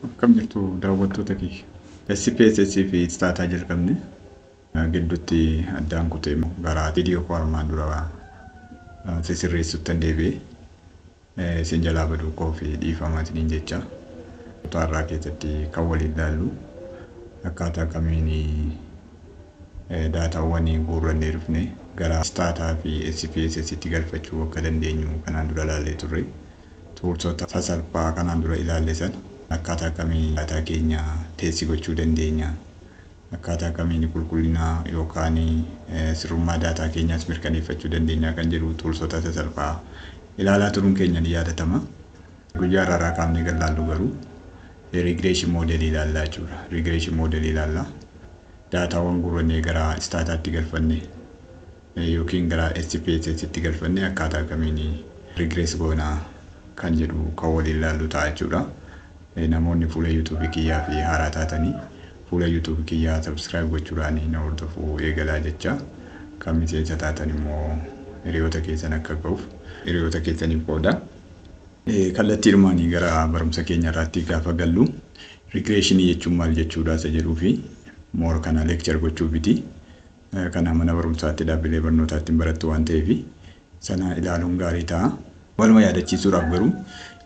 Akkam jirtu daawwattoota kiyya. SPSS fi Stata jalqabne gidduutti addaan kutee gara viidiyoo koo armaan dura sisirreessutti deebi'e isin jalaa baduu koo fi dhiifama isiniin jecha. Kutaa irraa keessatti kan waliin ilaallu akkaataa kamiin daataawwan guurrannee dhufne gara Stata fi SPSS tti galfachuu akka dandeenyu kanaan dura ilaallee turre. Toolsota sasalphaa kanaan dura ilaalle sana akkaataa kamiin daataa keenya teessi gochuu dandeenya. Akkaataa kamiin qulqullina yookaan sirrummaa daataa keenyaas mirkaneeffachuu dandeenya kan jedhu toolsota sasalphaa ilaalaa turuun keenya ni yaadatama. Guyyaa har'aa kaafnee kan ilaallu garuu regression model ilaallaa jechuudha. Regression model ilaalla. Daataawwan guurrannee gara Stataatti galfanne yookiin gara SPSS tti galfanne akkaataa kamiin regress goonaa kan jedhu kan waliin ilaallu ta'a jechuudha. Namoonni fuula YouTube kiyyaa fi haaraa taatanii fuula YouTube kiyyaa subscribe gochuudhaan na hordofuu eegalaa jecha. Kan miseensa taatan immoo hiriyoota keessan akka ga'uuf hiriyoota keessaniif qooda. Kallattiidhumaan gara barumsa keenya irraatti gaafa gallu regressionii jechuun maal jechuudha isa jedhuu fi moor kana lecture gochuu miti. Kana mana barumsaatti dhaabbilee barnootaatti barattu waan ta'eef sana ilaaluun gaarii ta'a. Waluma yaadachiisuudhaaf garuu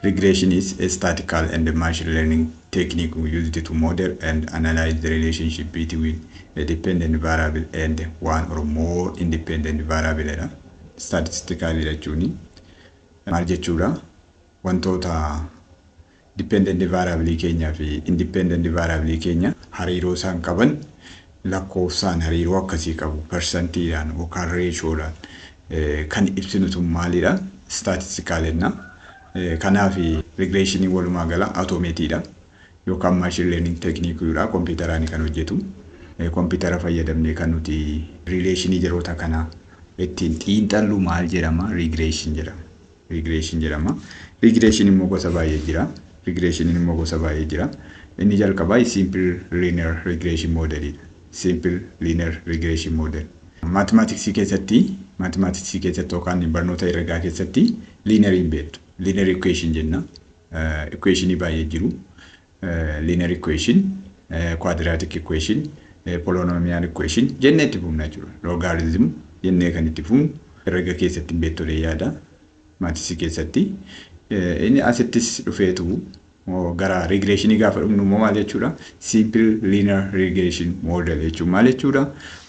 regression is a statistical and machine learning technique used to model and analyze the relationship between a dependent variable and one or more independent variable dha. Statistical jechuun maal jechuudha? Wantoota dependent variable keenyaa fi independent variable keenya hariiroo isaan qaban lakkoofsaan hariiroo akkasii qabu percentiidhaan yookaan ratioodhaan kan ibsinu sun maalidha? Statistical jenna. Kanaaf regressionii walumaa gala automatiidha yookaan machine learning techniqueidha kompiitaraan kan hojjetu. Kompiitara fayyadamnee kan nuti relationii yeroota kana ittiin xiinxallu maal jedhama? Regression jedhama. Regression jedhama. Regression immoo gosa baay'ee jira. Regression immoo gosa baay'ee jira. Inni jalqabaa simple linear regression modelidha. Simple linear regression model. Mathematicsii keessatti yookaan barnoota herregaa keessatti linear hin beektu. Linear equation jenna. Equationii baay'ee jiru. Linear equation, quadratic equation, polynomial equation jennee itti fufna jechuudha. Logarithm jennee kan itti fufnu herrega keessatti hin beektu yaada. Maatisii keessatti. Inni asittis dhufeetu gara regressionii gaafa dhufnu immoo maal jechuudha? Simple linear regression model jechuun maal jechuudha?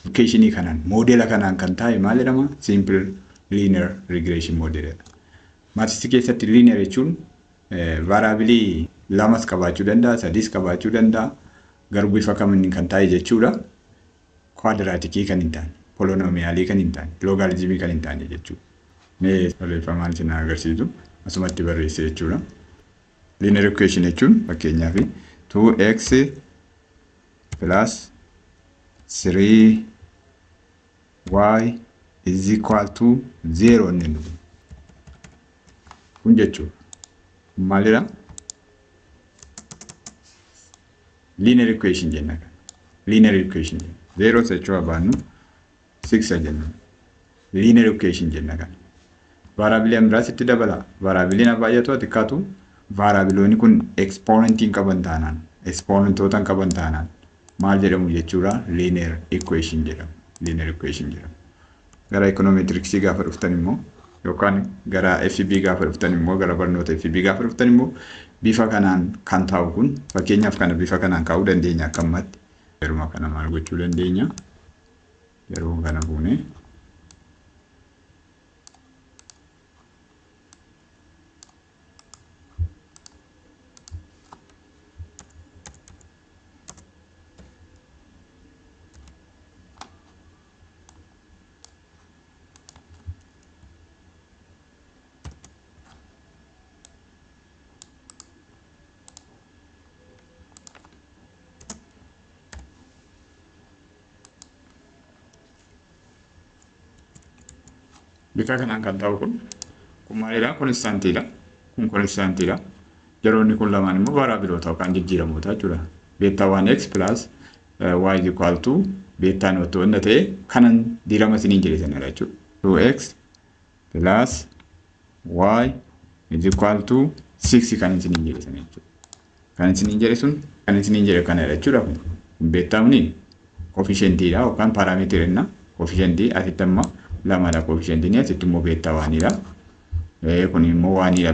Equationii kanaan moodela kanaan kan taa'e maal jedhama? Simple linear regression model jedhama. Maatisii keessatti linear jechuun variabilii lamas qabaachuu danda'a, sadiis qabaachuu danda'a. Garuu bifa kamiin kan taa'e jechuudha? Quadraticii kan hin taane, polynomialii kan hin taane, logarithmii kan hin taane jechuudha. Mee barreeffamaan isin agarsiisu asumatti barreesse jechuudha. Linear equation jechuun fakkeenyaaf 2x plus 3y is equal to 0 inni kun. Kun jechuudha. Maalidha? Linear equation jenna kana. Linear equation jenna. 0 jechuu barbaannu 6 jenna. Linear equation jenna kana. Variabiliin biraas itti dabala. Variabiliin baay'atu xiqqaatu variabiloonni kun exponentiin qaban taanaan, exponentoota qaban taanaan maal jedhamu jechuudha? Linear equation jedhamu. Linear equation jedhamu. Gara econometricsii gaafa dhuftan immoo yookaan gara FB gaafa dhuftan immoo gara barnoota FB gaafa dhuftan immoo bifa kanaan kan taa'u kun fakkeenyaaf kana bifa kanaan kaa'uu dandeenya akka ammaatti. Yeruma kana maal gochuu dandeenya? Yeroo kana fuunee bifa kanaan kan ta'u kun maalidha? Konstaantiidha. Kun konstaantiidha. Yeroonni kun lamaan immoo variabiloota yookaan jijjiiramoota jechuudha. Beta 1x plus y is equal to beta not wanna ta'e kanan diirama isiniin jedhe sanadha jechuudha. 2x plus y is equal to 6 kan isiniin jedhe sana jechuudha. Kan isiniin jedhe sun kan isiniin jedhe kanadha jechuudha kun. Beettaamni coefficientiidha yookaan parameter jenna. Coefficientii asitti amma lamadha coefficientiin, asitti immoo beta oneidha. Kun immoo oneidha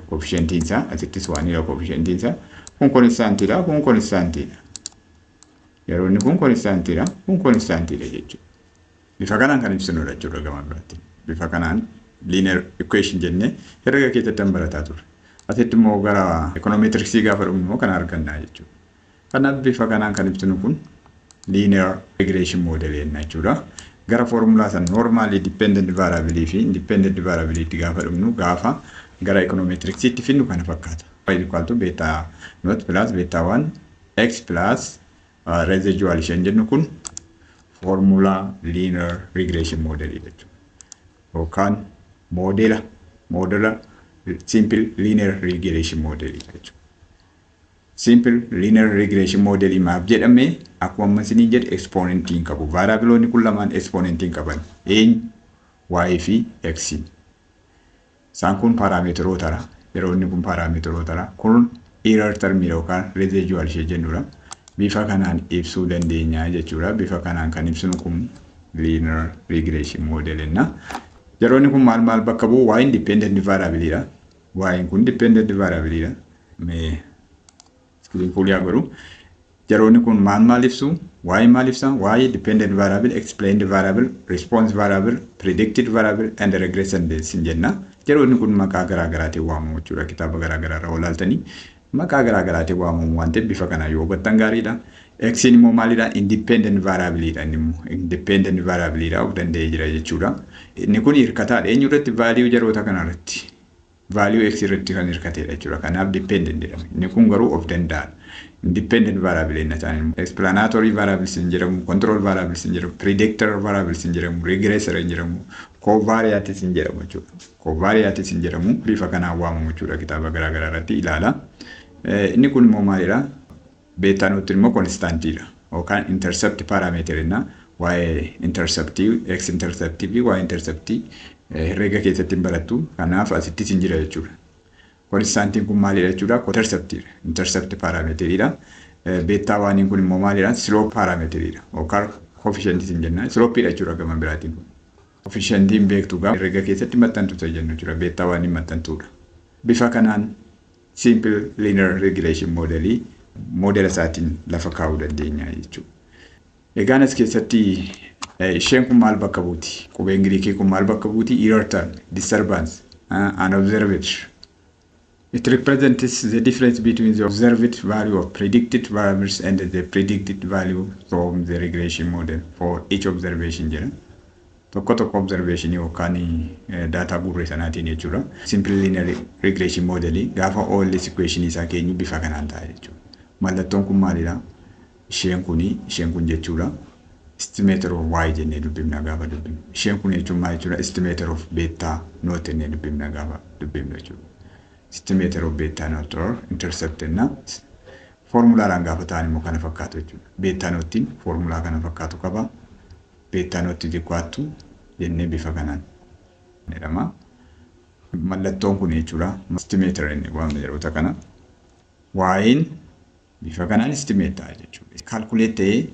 coefficientiin isaa, asittis oneidha coefficientiin isaa. Kun constantiidha, kun constantiidha. Yeroo inni kun constantiidha, kun constantiidha jechuudha. Bifa kanaan kan ibsinudha jechuudha gama biraatti. Bifa kanaan linear equation jennee herrega keessatti kan barataa turre. Asitti immoo gara econometricsii gaafa dhufnu immoo kana argannaa jechuudha. Kanaaf bifa kanaan kan ibsinu kun linear regression model jenna jechuudha. Gara formulaa san normally dependent variable fi independent variable itti gaafa dhufnu, gaafa gara econometricsiitti finnu kana fakkaata. Y equal to beta naught plus beta 1 x plus residual isheen jennu kun formulaa linear regression model jechuudha. Yookaan moodela simple linear regression model jechuudha. Simple linear regression model maaf jedhame? Akkuma amma isiniin jedhe exponentii hin qabu. Variableoonni kun lamaan exponentii hin qaban. Eenyu? Y fi x. Isaan kun parameterootadha. Yeroo inni kun parameterootadha. Kun error term yookaan residual ishee jennudha. Bifa kanaan ibsuu dandeenya jechuudha. Bifa kanaan kan ibsinu kun linear regression model jenna. Yeroonni kun maal maal bakka bu'u? Y independent variable dha. Y kun dependent variable dha. Mee screen full yaa godhu. Yeroonni kun maal maal ibsu? Y maal ibsa? Y dependent variable, explained variable, response variable, predicted variable and regression jenna. Yeroonni kun maqaa garaa garaatiin waamamu jechuudha. Kitaaba garaa garaa irraa olaaltanii maqaa garaa garaatiin waamamu waan ta'eef bifa kanaan yoo hubattan gaariidha. X'n immoo maalidha? Independent variable dha inni immoo. Independent variable dha, of danda'ee jira jechuudha. Inni kun hirkataadha. Eenyu irratti? Value jaroota kana irratti. Value x irratti kan hirkatedha jechuudha. Kanaaf dependent jedhama. Inni kun garuu of danda'aadha. Independent variable inni isaan explanatory variables hin jedhamu, control variables hin jedhamu, predictor variables hin jedhamu, regressor hin jedhamu, covariates hin jedhamu jechuudha. Covariates hin jedhamu, bifa kanaan waamamu jechuudha, kitaaba garaa garaa irratti ilaala. Inni kun immoo maalidha? Beta naught immoo constantiidha yookaan intercept parameter jenna. Waa'ee interceptii, x interceptii fi y interceptii herreega keessatti hin barattu. Kanaaf asittis hin jira jechuudha. Constantiin kun maalidha jechuudha? Interceptiidha. Intercept parameteriidha. Beta oneiin kun immoo maalidha? Slope parameteriidha. Yookaan coefficientii hin jenna. Slopeidha jechuudha gama biraatiin kun. Coefficientiin beektu gama herreega keessatti maxxantu isa jennu jechuudha. Beta oneiin maxxantuudha. Bifa kanaan simple linear regression modelii modela isaatiin lafa kaa'uu dandeenya jechuudha. Egaan as keessatti isheen kun maal bakka buuti? Qubeen Giriikii kun maal bakka buuti? Error term, disturbance, unobserved. It represents the difference between the observed value of predicted variables and the predicted value from the regression model for each observation jedha. Tokko tokko observation yookaan daataa guurre sanaatiin jechuudha. Simple linear regression modelii gaafa OLS equation isaa keenyu bifa kanaan ta'a jechuudha. Mallattoon kun maalidha? Isheen kuni, isheen kun jechuudha. Estimator of y jennee dubbifna gaafa dubbifnu. Isheen kun jechuun maal jechuudha? Estimator of beta naught jennee dubbifna gaafa dubbifnu jechuudha. Estimator of beta naught or intercept jenna. Foormulaadhaan gaafa ta'an immoo kana fakkaatu jechuudha. Beta naughtiin foormulaa kana fakkaatu qaba. Beta naught xiqqaattu jennee bifa kanaan jedhama. Mallattoon kun jechuudha. Estimator inni waamna yeroota kana. Waa'een bifa kanaan estimate ta'a jechuudha. Calculate ta'ee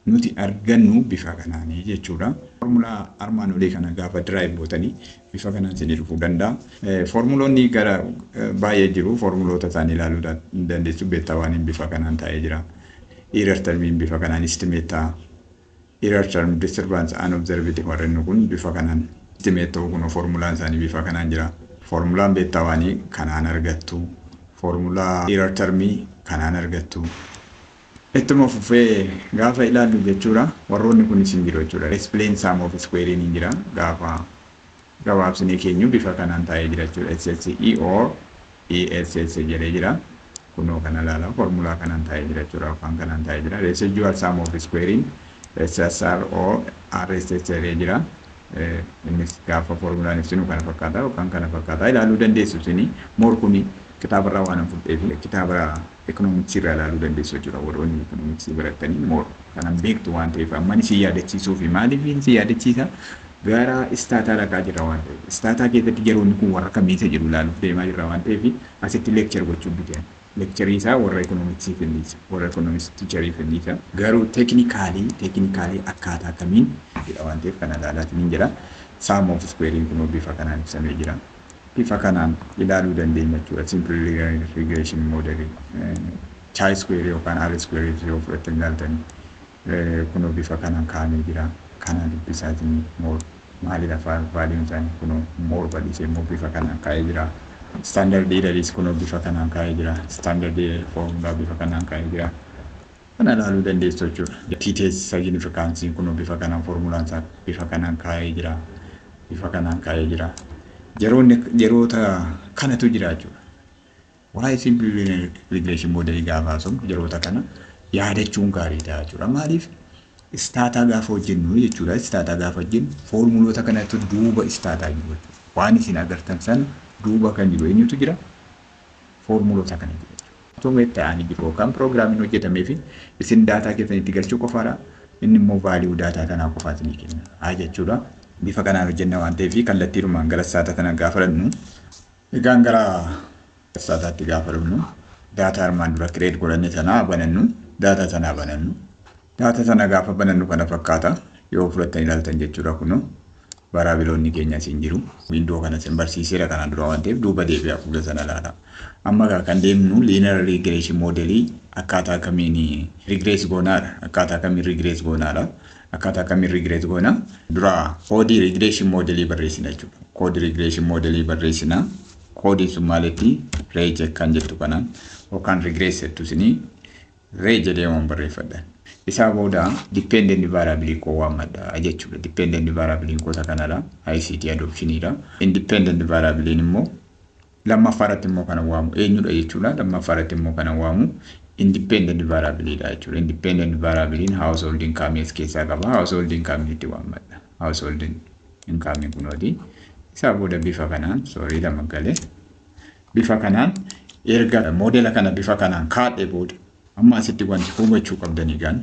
nuti argannu bifa kanaanii jechuudha. Foormulaa armaan olii kana gaafa derive gootanii bifa kanaan isinii dhufuu danda'a. Foormuloonni gara baay'ee jiru. Foormuloota isaanii ilaaluu dandeessu. Beta oneiin bifa kanaan taa'ee jira. Error termiin bifa kanaan estimate ta'a. Error term, disturbance, unobserved warreen kun bifa kanaan estimate ta'uu, kun foormulaan isaanii bifa kanaan jira. Foormulaan beta oneii kanaan argattu. Foormulaa error termii kanaan argattu. Ittuma fufee gaafa ilaallu jechuudha, warroonni kun isin jiru jechuudha. Explain sum of square hin jira, gaafa gabaabsinee keenyu bifa kanaan taa'ee jira jechuudha. SSE or ESS jedhee jira. Kunoo kana ilaala, foormulaa kanaan taa'ee jira jechuudha. Afaan kanaan taa'ee jira. Residual sum of square SSR or RSS jedhee jira. Innis gaafa foormulaan ibsinu kana fakkaata yookaan kana fakkaata, ilaaluu dandeessu isinii. More kuni kitaabarraa waan fudheef kitaaba economicsii irraa ilaaluu dandeessu jechuudha. Warroonni economicsii baratanii more kanan beektu waan ta'eef amman isin yaadachiisuu fi maaliif isin yaadachiisa? Gara Stata dhaqaa jirra waan ta'eef, Stata keessatti yeroonni kun warra kamiisa jedhu ilaaluuf deemaa jirra waan ta'eef asitti lecture gochuun biteen. Lecture isaa warra economicsii kennisa. Warra economics teacherii kennisa. Garuu technically akkaataa kamiin jedha waan ta'eef kana ilaalaatiin jira. Sum of squaring kun bifa kanaan ibsamee jira. Bifa kanaan ilaaluu dandeenya jechuudha. Simple regression model. Chi square yookaan R square yoo fudhattanii ilaaltanii kunoo bifa kanaan kaa'amee jira. Kana dubbisaatiin more maalidha valueun isaanii kunoo more bal'isee immoo bifa kanaan kaa'ee jira. Standard errors kunoo bifa kanaan kaa'ee jira. Standard error formula bifa kanaan kaa'ee jira. Kana ilaaluu dandeessu jechuudha. T-test significance kunoo bifa kanaan formulaan isaa bifa kanaan kaa'ee jira. Bifa kanaan kaa'ee jira. Yeroota kanatu jira jechuudha. Waa'ee simple regression model gaafa haasofnu yeroota kana yaadachuun gaarii ta'a jechuudha. Maaliif Stata gaafa hojjennu jechuudha. Stata gaafa hojjennu formuloota kanatu duuba Stata jiru jechuudha. Waan isin agartan sana duuba kan jiru eenyutu jira? Formuloota kana jira jechuudha. Automate ta'anii jiru yookaan programiin hojjetamee fi isin data keessan itti galchuu qofaadha. Inni immoo value data kanaa qofaa isinii kenna. Haa jechuudha. Bifa kanaan hojjenna waan ta'eef kallattiidhumaan gara Stata kana gaafa fudhannu. Egaan gara Stataatti gaafa dhufnu data armaan dura create godhanne sanaa banannu, data sanaa banannu. Data sana gaafa banannu kana fakkaata yoo fudhattanii ilaaltan jechuudha. Kunu variableoonni keenya asiin jiru. Window kana isin barsiiseera kanaan dura waan ta'eef duuba deebi'aa fuula sana ilaala. Amma kan deemnu linear regression modelii akkaataa kamiin regress goonaadha. Akkaataa kamiin regress goonaadha. Akkaataa kamiin regress goona. Dura koodii regression modelii barreessina jechuudha. Koodii regression modelii barreessina. Koodiin sun maalitti reg kan jettu kanaan yookaan regress jettu isinii reg jedhee waan barreeffadhan. Isaa booda dependent variable koo waammadha jechuudha. Dependent variable koo kanadha. ICT adoptionidha. Independent variable immoo lammaffaa irratti immoo kana waamu eenyudha jechuudha. Lammaffaa irratti immoo kana waamu independent variable dha jechuudha. Independent variable household income as keessaa qaba. Household income itti waammadha. Household income kunooti. Isaa booda bifa kanaan, sorry, lama galee, bifa kanaan erga modela kana bifa kanaan kaadhe booda amma asitti wanti hubachuu qabdanii gaan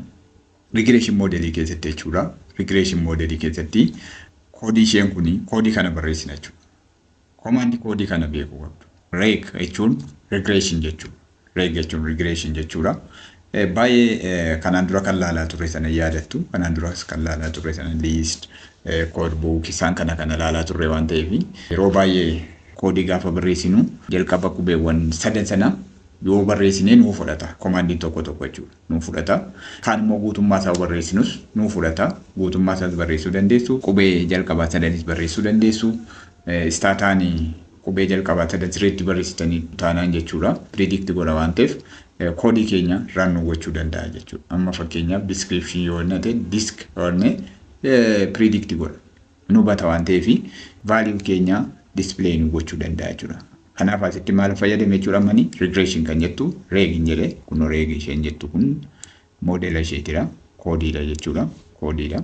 regression modelii keessatti jechuudha. Regression modelii keessatti koodii isheen kuni koodii kana barreessina jechuudha. Command koodii kana beekuu qabdu. Reg jechuun regression jechuudha. Reg jechuun regression jechuudha. Baay'ee kanaan dura kan laalaa turre sana yaadattu. Kanaan duras kan laalaa turre sana list, code book isaan kana kana laalaa turre waan ta'eef yeroo baay'ee koodii gaafa barreessinu jalqaba qubeewwan sadan sana yoo barreessine nuu fudhata. Commandiin tokko tokko jechuudha. Nuu fudhata. Kaan immoo guutummaa isaa barreessinus nuu fudhata. Guutummaa isaas barreessuu dandeessu. Qubee jalqabaa sadanis barreessuu dandeessu. Stataan qubee jalqabaa sadan sirriitti barreessitanii taanaan jechuudha. Predict godha waan ta'eef koodii keenya run gochuu danda'a jechuudha. Amma fakkeenyaaf description yoo inni ta'e desc yoo inni predict godha. Nu hubata waan ta'eef value keenya display nu gochuu danda'a jechuudha. Kanaaf asitti maal fayyadame jechuudha? Ammani regression kan jettu reg hin jedhe. Kun reg isheen jettu kun modela isheetidha. Koodiidha jechuudha. Koodiidha.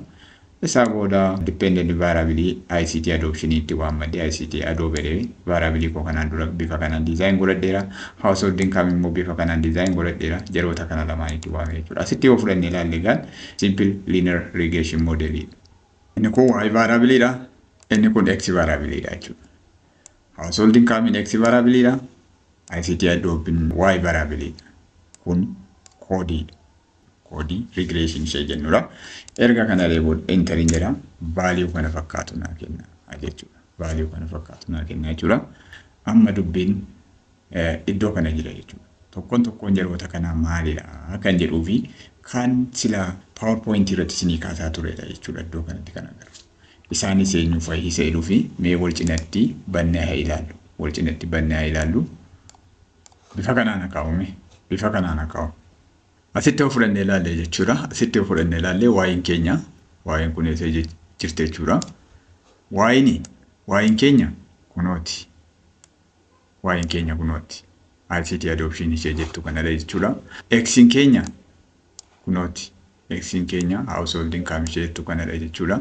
Isaa booda dependent variable ICT adoption itti waammadhe, ICT adopt variable koo kanaan dura bifa kanaan design godhadheera. Household income immoo bifa kanaan design godhadheera. Yeroota kana lamaan itti waame jechuudha. Asitti yoo fudhannee ilaalle gaan simple linear regression model. Inni kun Y variable dha. Inni kun X variable dha jechuudha. Household income X variable dha. ICT adoption Y variable dha. Kun koodiidha. Koodii regression ishee jennudha. Erga kana booda enteriin jedha, value kana fakkaatu naa kenna jechuudha. Value kana fakkaatu naa kenna jechuudha. Amma dubbiin iddoo kana jira jechuudha. Tokkoon tokkoon yeroota kanaa maalidha kan jedhuu fi kan sila PowerPoint irratti isinii kaasaa turedha jechuudha iddoo kanatti kan agarru. Isaanis eenyu fa'i isa jedhuu fi mee wal cinatti bannee haa ilaallu. Wal cinatti bannee haa ilaallu. Bifa kanaan akaa'ume. Bifa kanaan akaa'ume. Asitti yoo fudhannee ilaalle jechuudha. Asitti yoo fudhannee ilaalle Yiin keenya, Yiin kun eessa jirti jechuudha. Yiin keenya kunooti. Yiin keenya kunooti. ICT adoption ishee jettu kanadha jechuudha. Xiin keenya kunooti. Xiin keenya household income ishee jettu kanadha jechuudha.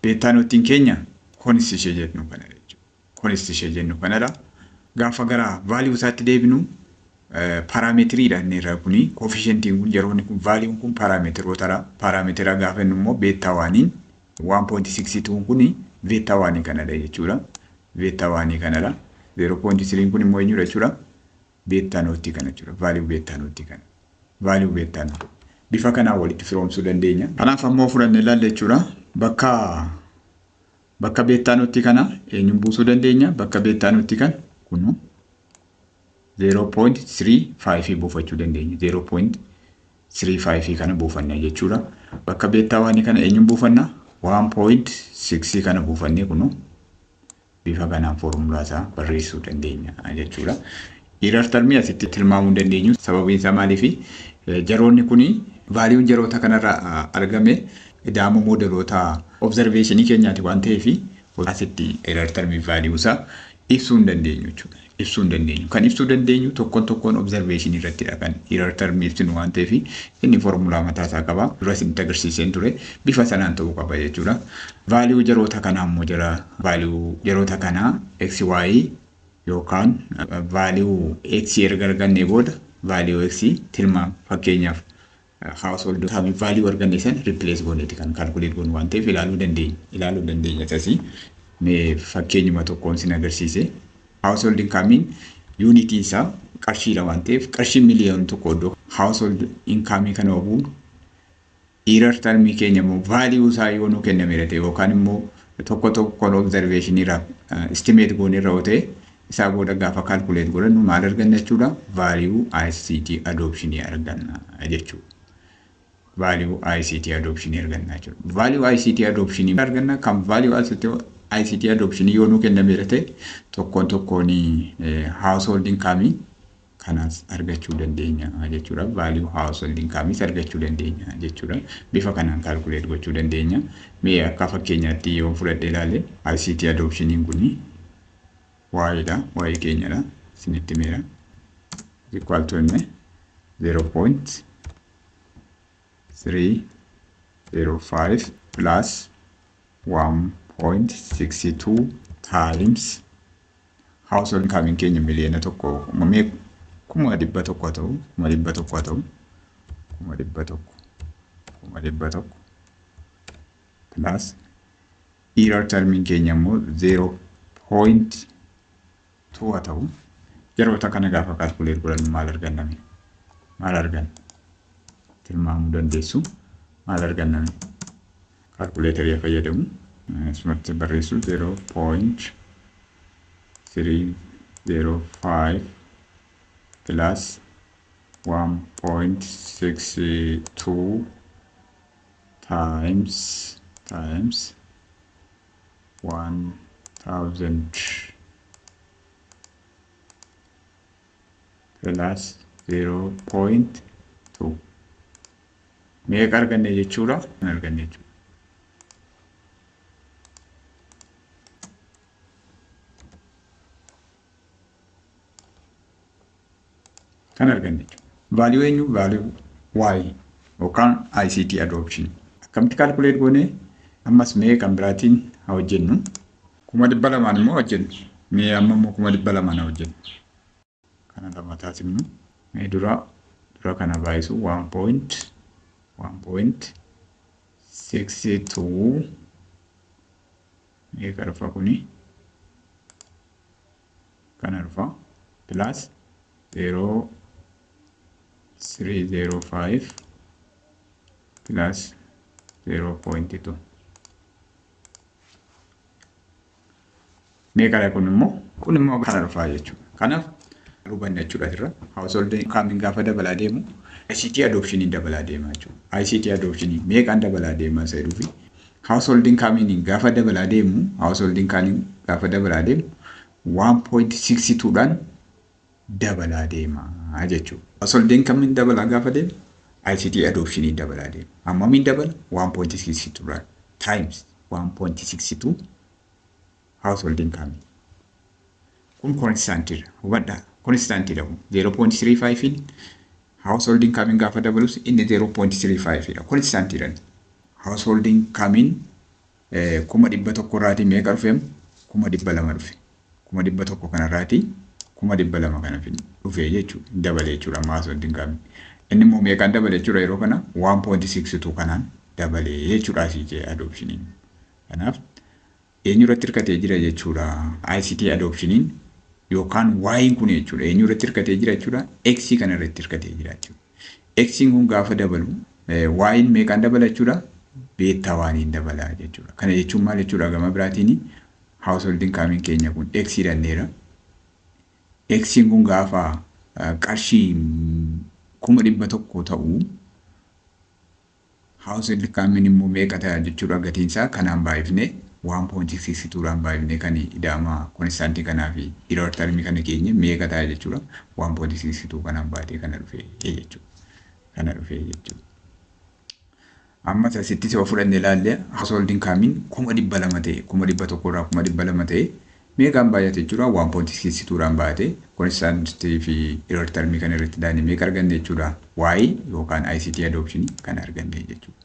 Beta notiin keenya kunis ishee jennu kanadha jechuudha. Kunis ishee jennu kanadha. Gaafa gara value isaatti deebinu parameteriidha inni irraa kuni, coefficientiin kun, yeroonni kun, valueun kun parameterootadha. Parametera gaafa inni immoo beta oneiin 1.62 kuni beta oneii kanadha jechuudha. Beta oneii kanadha. 0.3 kun immoo eenyudha jechuudha. Beta naught kana jechuudha. Value beta naught kana. Value beta naught. Bifa kanaan walitti firoomsuu dandeenya. Kanaaf ammoo fudhannee ilaalle jechuudha. Bakka beta naught kana eenyuun buusuu dandeenya? Bakka beta naught kana kunu 0.35 buufachuu dandeenya. 0.35 kana buufanna jechuudha. Bakka beta one kana eenyuun buufanna? 1.6 kana buufannee kunu bifa kanaan foormulaa isaa barreessuu dandeenya jechuudha. Error termii asitti tilmaamuu hin dandeenyu. Sababiin isaa maaliifi jaroonni kuni valueun jaroota kanarraa argame ida'ama moodeloota observationii keenyaati waan ta'eef asitti error termii value isaa ibsuu hin dandeenyu jechuudha. Ibsuu hin dandeenyu. Kan ibsuu dandeenyu tokkoon tokkoon observationii irrattidha kan error termii ibsinu waan ta'eef inni foormulaa mataa isaa qaba. Dura isinitti agarsiiseen ture bifa sanaan ta'uu qaba jechuudha. Value jaroota kanaa immoo jara value jaroota kanaa XY yookaan value X erga argannee booda value X tilmaama fakkeenyaaf household value arganne san replace gooneeti kan calculate goonu waan ta'eef ilaaluu dandeenya. Ilaaluu dandeenya tasii mee fakkeenyuma tokkoon sin agarsiise. Household income unitiin isaa qarshiidha waan ta'eef qarshii 1,000,000 iddoo household income kana obuun error termii keenya immoo value isaa yoo nu kennameera ta'e yookaan immoo tokko tokkoon observation irraa estimate goone irra yoo ta'e isaa booda gaafa calculate godhannu maal arganna jechuudha? Value ICT adoption arganna jechuudha. Value ICT adoption arganna jechuudha. Value ICT adoption arganna kan value ICT adoption yoo nu kennameera ta'e tokkoon tokkoon household income kanas argachuu dandeenya jechuudha. Value household income argachuu dandeenya jechuudha. Bifa kanaan calculate gochuu dandeenya. Mee akka fakkeenyaatti yoo fudhadhee ilaale ICT adoption kuni waa'eedha. Waa'ee keenyadha. Isinitti meera. Equal to inni 0.305 plus 1.62 times household income keenya 1,000,000 mee 100,000 ta'u 100,000 ta'u 100,000 100,000 plus error termiin keenya immoo 0.2 ta'u yeroota kana gaafa calculate godhannu maal arganname? Maal arganna? Tilmaamuu dandeessu. Maal arganname? Calculatorii fayyadamu. Asumatti barreessu 0.305 plus 1.62 times 1000 plus 0.2 meeqa arganne jechuudha? Arganne jechuudha. Kan arganne jechuudha. Value eenyu? Value Y yookaan ICT adoption. Akkamitti calculate goone? Ammas mee kan biraatiin haa hojjennu. 200,000 immoo hojjennu. Mee amma immoo 200,000 haa hojjennu. Kana lama taasifnu. Mee dura kana baay'isu 1.62 meeqa dhufa kuni? Kana dhufa plus 0.305 plus 0.2 meeqadha kun immoo? Kun immoo kana dhufaa jechuudha. Kanaaf hubanna jechuudha asirra. Household income gaafa dabalaa deemu ICT adoption dabalaa deema jechuudha. ICT adoption meeqaan dabalaa deema isa jedhuufi household income gaafa dabalaa deemu household income gaafa dabalaa deemu 1.62 dhaan dabalaa deema jechuudha. Household income dabalaa gaafa deemu ICT adoption dabalaa deema. Hammamiin dabala? 1.62 dhaan times 1.62 household income. Kun constantidha. Hubadhaa. Constantidha kun 0.35 household income gaafa dabalus inni 0.35 dha. Constantidha. Household income 100,000 irraatii meeqa dhufe? 200,000 dhufe. 100,000 kanarraatii 200,000 kana dhufe jechuudha. Dabale jechuudha household income. Inni immoo meeqaan dabale jechuudha yeroo kana 1.62 kanaan dabale jechuudha ICT adoptioniin. Kanaaf eenyu irratti hirkatee jira jechuudha ICT adoptioniin Yookaan Y'n kun jechuudha. Eenyu irratti hirkatee jira jechuudha? X kana irratti hirkatee jira jechuudha. X kun gaafa dabalu Y'n meeqaan dabala jechuudha? Beta oneiin dabala jechuudha. Kana jechuun maal jechuudha? Gama biraatiin household income keenya kun X jedhanneera. X kun gaafa qarshii 100,000 ta'u, household income immoo meeqa ta'a jechuudha gatiinsaa? Kanaan baay'ifnee, 1.62 dhaan baay'ifnee, kan ida'ama constantii kanaa fi error termii kana keenya meeqa ta'a jechuudha? 1.62 kanaan baay'atee kana dhufee jechuudha. Kana dhufee jechuudha. Ammas asitti yoo fudhanne ilaalle, household income 200,000 ta'e, 100,000 irraa 200,000 ta'e, meeqaan baay'ate jechuudha? 1.62 dhaan baay'ate. Constantii fi error termii kana irratti daane meeqa arganne jechuudha? Y yookaan ICT adoption kan arganne jechuudha.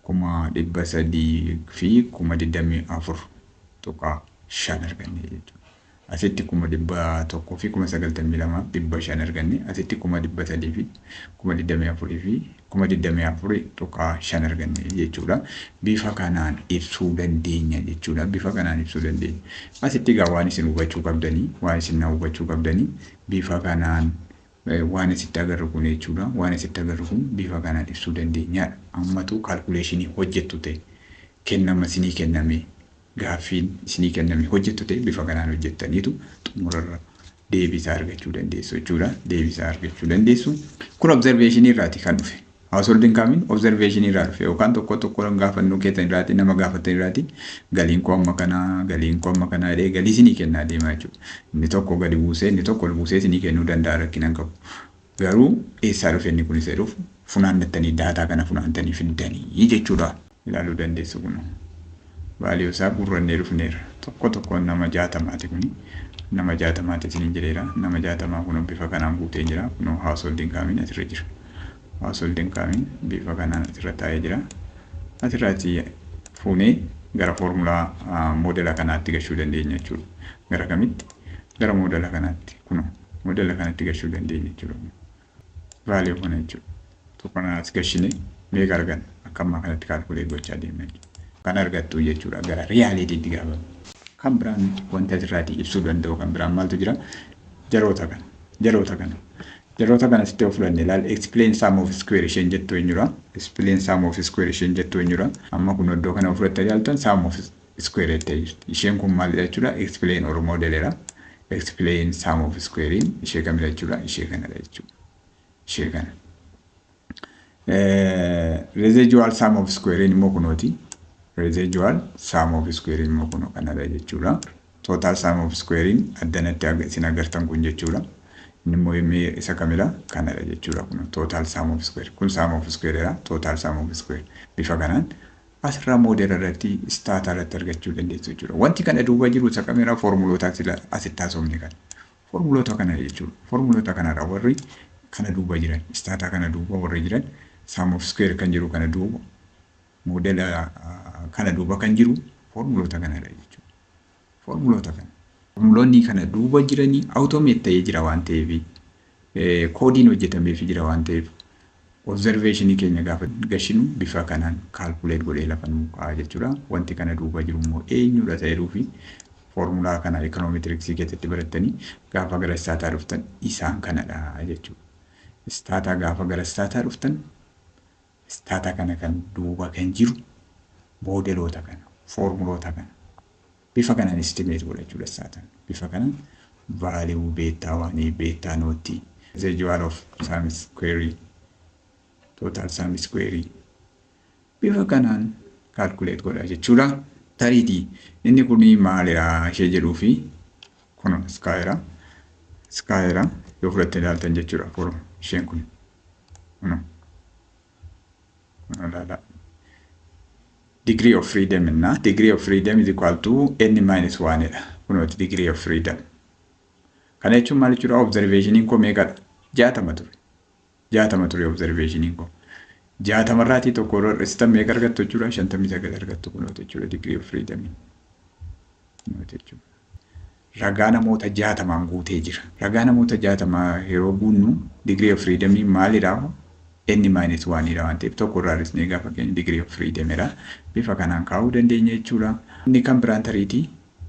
324,500 arganne jechuudha. Asitti 192,500 arganne. Asitti 324,000 fi 24.5 arganne jechuudha. Bifa kanaan ibsuu dandeenya jechuudha. Bifa kanaan ibsuu dandeenya. Asitti egaa waan isin hubachuu qabdanii, waan isin na hubachuu qabdanii, bifa kanaan waan asitti agarru kun jechuudha. Waan asitti agarru kun bifa kanaan ibsuu dandeenyaadha. Ammatu calculationii hojjettu ta'e, kennama isinii kenname, gaaffiin isinii kenname hojjettu ta'e, bifa kanaan hojjettaniitu xumurarra deebisaa argachuu dandeessu jechuudha. Deebisaa argachuu dandeessu. Kun observationii irraati kan dhufe. Household income observation irraa dhufe, yookaan tokko tokko gaafannoo keessan irraati, nama gaafatan irraati, galiin koo amma kanaa, galiin koo amma kanaa jedhee galii isinii kennaa deemaa jechuudha. Inni tokko gadi buusee, inni tokko ol buusee isinii kennuu danda'a, rakkina hin qabu. Garuu eessaa dhufe inni kunis jedhuuf funaannattanii, data kana funaantanii fiddanii jechuudha. Ilaaluu dandeessu kun. Value isaa guurrannee dhufneerra. Tokko tokkoon nama 60ti kuni. Nama 60ti isiniin jedheera. Nama 60 kun bifa kanaan guutee jira. Kunoo household income asirra jira. Household income bifa kanaan asirra taa'ee jira. Asirraatti fuunee gara foormulaa moodela kanaatti gashuu dandeenya jechuudha. Gara kamitti? Gara moodela kanaatti. Kunoo moodela kanatti gashuu dandeenya jechuudha. Value kana jechuudha. Tokko as gashine meeqa arganna? Akka ammaa kanatti calculate gochaa deemna jechuudha. Kan argattu jechuudha gara realityitti gaafa. Kan biraan wanti asirraatii ibsuu danda'u kan biraan maaltu jira? Jaroota kana. Jaroota kana. Jaroota kana sitti of fudhanne ilaal, explain sum of square isheen jettu eenyudha? Explain sum of square isheen jettu eenyudha? Amma kun iddoo kana fudhattee ilaaltan sum of square jettee jirti. Isheen kun maalidha jechuudha? Explain or modelera. Explain sum of square ishee kamidha jechuudha? Ishee kanadha jechuudha. Ishee kana. Residual sum of square immoo kunooti. Residual sum of square immoo kunoo kanadha jechuudha. Total sum of square addanatti isin agartan kun jechuudha. Inni immoo isa kamidha? Kanadha jechuudha kun total sum of square. Kun sum of square dha. Total sum of square. Bifa kanaan asirraa moodela irratti, Stata irratti argachuu dandeessu jechuudha. Wanti kana duuba jiru isa kamidha? Foormuloota asitti haasofne kana. Foormuloota kana jechuudha. Foormuloota kanarra warri kana duuba jiran, Stata kana duuba warri jiran, sum of square kan jiru kana duuba, moodela kana duuba kan jiru foormuloota kanadha jechuudha. Foormuloota kana. Formuloonni kana duuba jiranii automate ta'ee jira waan ta'eef, koodiin hojjetameefii jira waan ta'eef, observationii keenya gaafa gashinu bifa kanaan calculate godhee lafa nuu kaa'a jechuudha. Wanti kana duuba jiru immoo eenyudha ta'eedhuu fi foormulaa kana econometricsii keessatti barattanii gaafa gara Stata dhuftan isaan kanadha jechuudha. Stata gaafa gara Stata dhuftan, Stata kana kan duuba kan jiru moodeloota kana, foormuloota kana bifa kanaan estimate godha jechuudha Stataan. Bifa kanaan value beta oneii, beta noughtii, residual of sum square, total sum square bifa kanaan calculate godha jechuudha. Tariitii inni kun maalidha ishee jedhuu fi kun skyra. Skyra yoo fudhattee ilaaltan jechuudha forum isheen kun. Kun ilaalaa. Degree of freedom inna degree of freedom is equal to n minus 1 dha. Kunooti degree of freedom. Kana jechuun maal jechuudha? Observationiin koo meeqadha? 60 ture. 60 ture observationiin koo. 60rraatii tokko hir'istan meeqa argattu jechuudha? 59 argattu kunooti jechuudha degree of freedom. Kunooti jechuudha. Ragaa namoota 60n guutee jira. Ragaa namoota 60 yeroo guunnu degree of freedom maalidha? N minus 1 dha waan ta'eef, tokko irraa hir'isnee gaafa keenya degree of freedom dha. Bifa kanaan kaa'uu dandeenya jechuudha. Inni kan biraan tariitii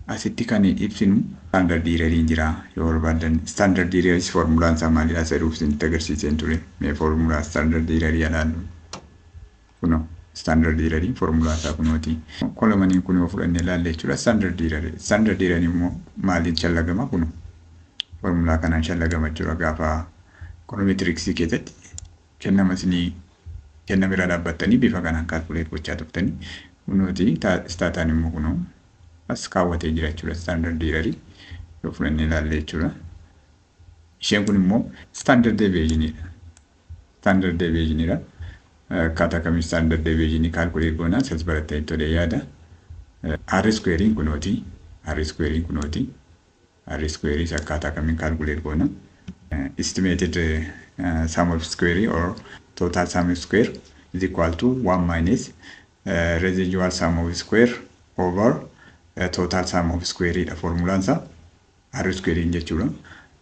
Asitti kan ibsinu standard erroriin jira yoo barbaadan. Standard erroris formulaan isaa maalidha isa dhuuf isinitti agarsiiseen ture. Mee formulaa standard errorii ilaallu. Kunoo, standard errorii formulaa isaa kunooti. Columniin kun yoo fudhannee ilaalle jechuudha, standard errorii. Standard errorii immoo maaliin shallagama? Kunoo, formulaa kanaan shallagama jechuudha. Gaafa econometricsii keessatti kennama isinii kennama irra dhaabbattanii bifa kanaan calculate gochaa turtanii, kunooti. Stataan immoo kunoo as kaawwatee jira jechuudha, standard errorii yoo fudhannee ilaalle jechuudha. Isheen kun immoo standard deviationiidha. Standard deviationiidha. Akkaataa kamiin standard deviationii calculate goonaa isas barattanii tolee yaada. R squarein kunooti. R squarein kunooti. R squareis akkaataa kamiin calculate goona? Estimated sum of square or total sum of square is equal to 1 minus residual sum of square over total sum of square dha formulaan isaa, R square jechuudha.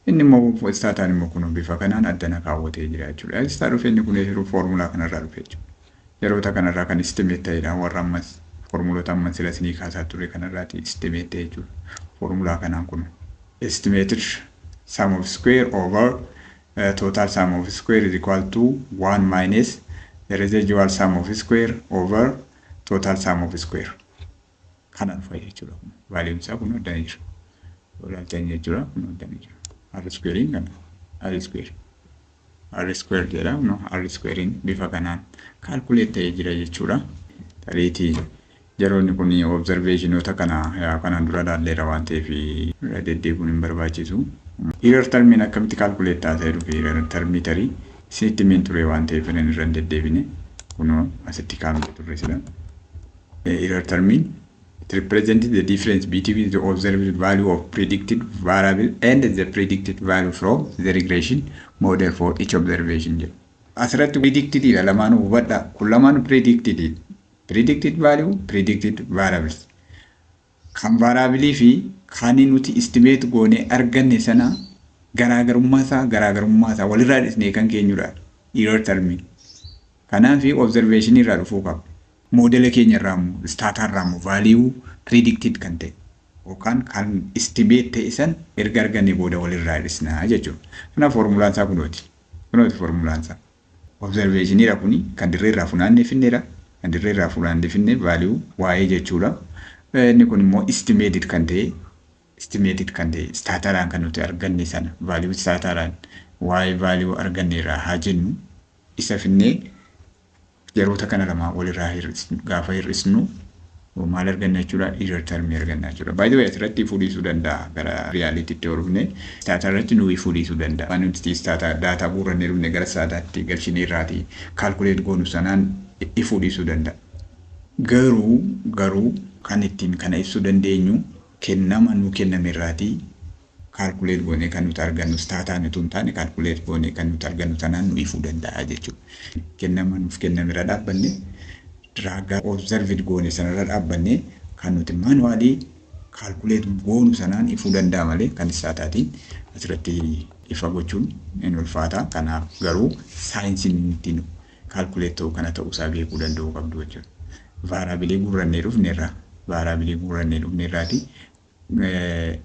Inni immoo Stataan immoo kun bifa kanaan addana kaawwatee jira jechuudha. Eessaa dhufe inni kun? Yeroo foormulaa kanarraa dhufe jechuudha. Yeroota kanarraa kan estimate ta'edha, warra ammas foormuloota ammas sila isinii kaasaa ture kanarraati estimate ta'e jechuudha. Foormulaa kanaan kun estimated sum of square over total sum of square is equal to 1 minus the residual sum of square over total sum of square. Kana dhufa jechuudha. Valueun isaa kun addana jira. Ilaaltan jechuudha, kun addana jira. R squarein kana R square. R square jedha, no, R squarein bifa kanaan calculate ta'ee jira jechuudha. Tariitii yeroonni kun observationoota kana yaa kanaan dura ilaalleera waan ta'eef irra deddeebi'uun hin barbaachisu. Error termiin akkamitti calculate taasee dhufe? Error termii tarii isinitti himeen ture waan ta'eef inni irra hin deddeebine, kunoo asitti kaa'amte turre sila. Error termiin, it represents the difference between the observed value of predicted variable and the predicted value from the regression model for each observation jedhu. Asirratti predicted dha lamaanuu, hubadhaa, kun lamaanuu predicted. Predicted value, predicted variables. Kan variabilii fi kan nuti estimate goonee arganne sana garaagarummaa isaa walirraa dhisnee kan keenyudha error termiin. Kanaaf observation irraa dhufuu qaba. Moodela keenya irraa immoo, Stata irraa immoo, value predicted kan ta'e yookaan kan estimate ta'e san erga arganne booda walirraa dhisnaa jechuudha. Kanaaf formulaan isaa kunooti. Kunooti formulaan isaa. Observationiidha kuni, kan dirree irraa funaannee finneedha. Kan dirree irraa funaannee finne value waa'ee jechuudha. Inni kun immoo estimated kan ta'e Statadhaan kan nuti arganne sana, value Statadhaan waa'ee value arganne irraa haa jennu, isa finnee yeroota kana lamaa walirraa gaafa hir'isnu maal arganna jechuudha? Error termii arganna jechuudha. By the way, asirratti fuudhiisuu danda'a, gara realitytti yoo dhufne Stata irratti nuyi fuudhiisuu danda'a. Waan nuti Stata daataa buurannee dhufne gara Stataatti galchinee irraatii calculate goonu sanaan ifuudhiisuu danda'a. Garuu kan ittiin kana ibsuu dandeenyu kennama nuu kenname irraatii calculate goonee kan nuti argannu, Stataan utuu hin taane calculate goonee kan nuti argannu sanaan nu ifuu danda'a jechuudha. Kennama nuuf kenname irra dhaabbanne, ragaa observed goone sanarra dhaabbanne, kan nuti manually calculate goonu sanaan ifuu danda'a malee kan Stataatiin asirratti ifa gochuun hin ulfaata. Kanaaf garuu saayinsiin ittiin calculate ta'u kana ta'uusaa beekuu danda'uu qabdu jechuudha. Variableii guurrannee dhufneerra variableii guurrannee dhufneerraati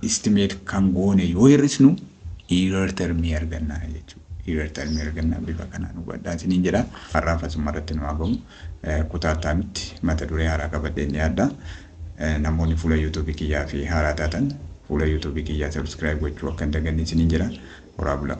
estimate kan goone yoo hir'isnu error termii arganna jechuudha. Error termii arganna, bifa kanaan hubadhaa isiniin jedha. Har'aaf asuma irratti nu haa gahu. Kutaa itti mata duree haaraa qabadhee ni yaadda. Namoonni fuula YouTubeii kiyyaa fi haaraa taatan fuula YouTubeii kiyyaa subscribe gochuu akka hin daganne isiniin jedha. Horaa bulaa.